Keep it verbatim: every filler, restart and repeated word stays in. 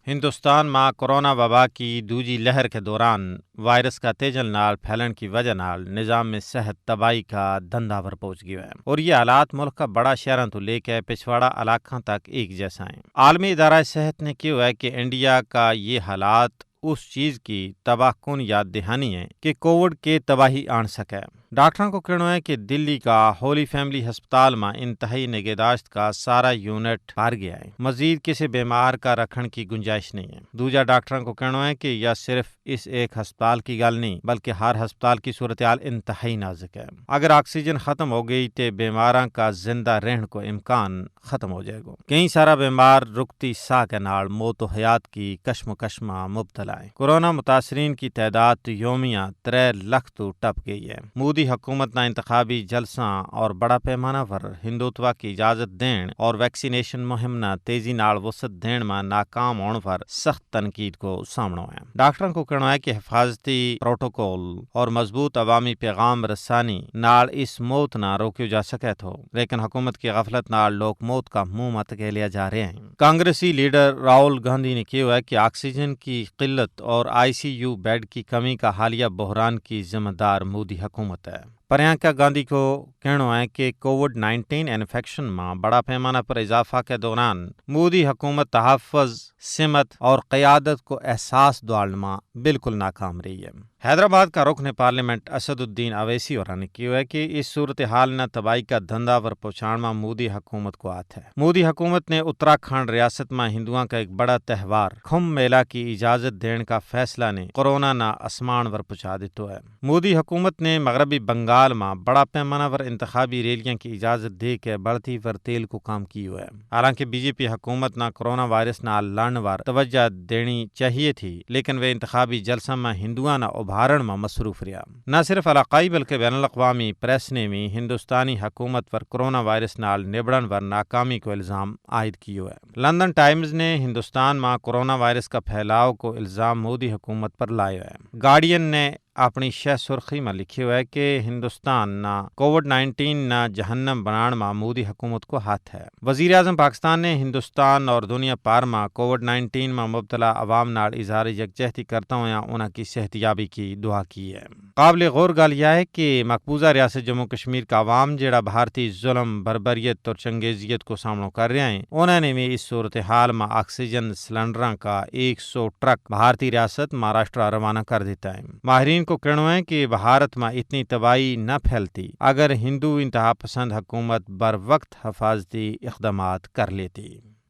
ہندوستان ما کورونا وبا کی دوجی لہر کے دوران وائرس کا تیجل نال پھیلن کی وجہ نال نظام میں صحت تباہی کا دھنداور پہنچ گیو ہے، اور یہ حالات ملک کا بڑا شہراں تو لے کے پچھواڑا علاقاں تک ایک جیسا ہیں۔ عالمی ادارہ صحت نے کہیو ہے کہ انڈیا کا یہ حالات اس چیز کی تباہ کن یاد دہانی ہیں کہ کووڈ کے تباہی آن سکے۔ ڈاکٹراں کو کہنو ہے کہ دلی کا ہولی فیملی ہسپتال ما انتہائی نگہداشت کا سارا یونٹ بھر گیا ہے، مزید کسے بیمار کا رکھن کی گنجائش نہیں ہے۔ دوجا ڈاکٹراں کو کہنو ہے کہ یا صرف اس ایک ہسپتال کی گل نہیں بلکہ ہر ہسپتال کی صورتحال انتہائی نازک ہے۔ اگر آکسیجن ختم ہو گئی تے بیماراں کا زندہ رہن کو امکان ختم ہو جائے گو۔ کئی سارا بیمار رکتی ساہ کے نال موت و حیات کی کشمکش ما مبتلا ہیں۔ کورونا متاثرین کی تعداد یومیہ ترے لکھ تو ٹپ گئی ہے۔ مودی حکومت نا انتخابی جلساں اور بڑا پیمانہ پر ہندوتوا کی اجازت دین اور ویکسینیشن مہم نا تیزی نال وسط دین ما ناکام ہون پر سخت تنقید کو سامنو ہے۔ ڈاکٹراں کو کہنو ہے کہ حفاظتی پروٹوکول اور مضبوط عوامی پیغام رسانی نال اس موت نا روکیو جا سکے تھو، لیکن حکومت کی غفلت نال لوک موت کا منہ مت گیلیا جا رہے ہیں۔ کانگریسی لیڈر راہول گاندھی نے کہیو ہے کہ آکسیجن کی قلت اور آئی سی یو بیڈ کی کمی کا حالیہ بحران کی ذمہ دار مودی حکومت ہے۔ پرینکا گاندھی کو کہنو ہے کہ کووڈ نائنٹین انفیکشن ما بڑا پیمانہ پر اضافہ کے دوران مودی حکومت تحفظ، سمت اور قیادت کو احساس دوالن ما بالکل ناکام رہی ہے۔ حیدرآباد کا رکن پارلیمنٹ اسد الدین اویسی اور نے کہیو ہے کہ اس صورتحال نا تباہی کا دھنداور پہنچان ما مودی حکومت کو ہاتھ ہے۔ مودی حکومت نے اتراکھنڈ ریاست ما ہندوؤں کا ایک بڑا تہوار کھم میلہ کی اجازت دین کا فیصلہ نے کورونا نا اسمان ور پہنچا دیتو ہے۔ مودی حکومت نے مغربی بنگال ما بڑا پیمانہ ور انتخابی ریلیاں کی اجازت دے کے بڑھتی ور تیل کو کام کیو ہے۔ حالانکہ بی جے پی حکومت نا کورونا وائرس نال لڑن ور توجہ دینی چاہیے تھی، لیکن ویہ انتخابی جلساں ما ہندوؤں نا ابھارن ما مصروف رہیا۔ نہ صرف علاقائی بلکہ بین الاقوامی پریس نے وی ہندوستانی حکومت پر کورونا وائرس نال نبڑن پر ناکامی کو الزام عائد کیو ہے۔ لندن ٹائمز نے ہندوستان ما کورونا وائرس کا پھیلاؤ کو الزام مودی حکومت پر لایو ہے۔ گارڈین نے اپنی شہ سرخی ما لکھیو ہے کہ ہندوستان نا کووڈ نائنٹین نا جہنم بنان ما مودی حکومت کو ہاتھ ہے۔ وزیر اعظم پاکستان نے ہندوستان اور دنیا پار ما کووڈ نائنٹین ما مبتلا عوام نال اظہار یکجہتی کرتا ہویا انہاں کی صحتیابی کی دعا کی ہے۔ قابل غور گل یا ہے کہ مقبوضہ ریاست جموں کشمیر کا عوام جیڑا بھارتی ظلم، بربریت اور چنگیزیت کو سامنو کر رہیا ہیں، انہاں نے وی اس صورتحال ما آکسیجن سلنڈراں کا ایک سو ٹرک بھارتی ریاست مہاراشٹرا روانہ کر دیتا ہے۔ ماہرین کو کہنو ہے کہ بھارت ما اتنی تباہی نہ پھیلتی اگر ہندو انتہا پسند حکومت بر وقت حفاظتی اقدامات کر لیتی۔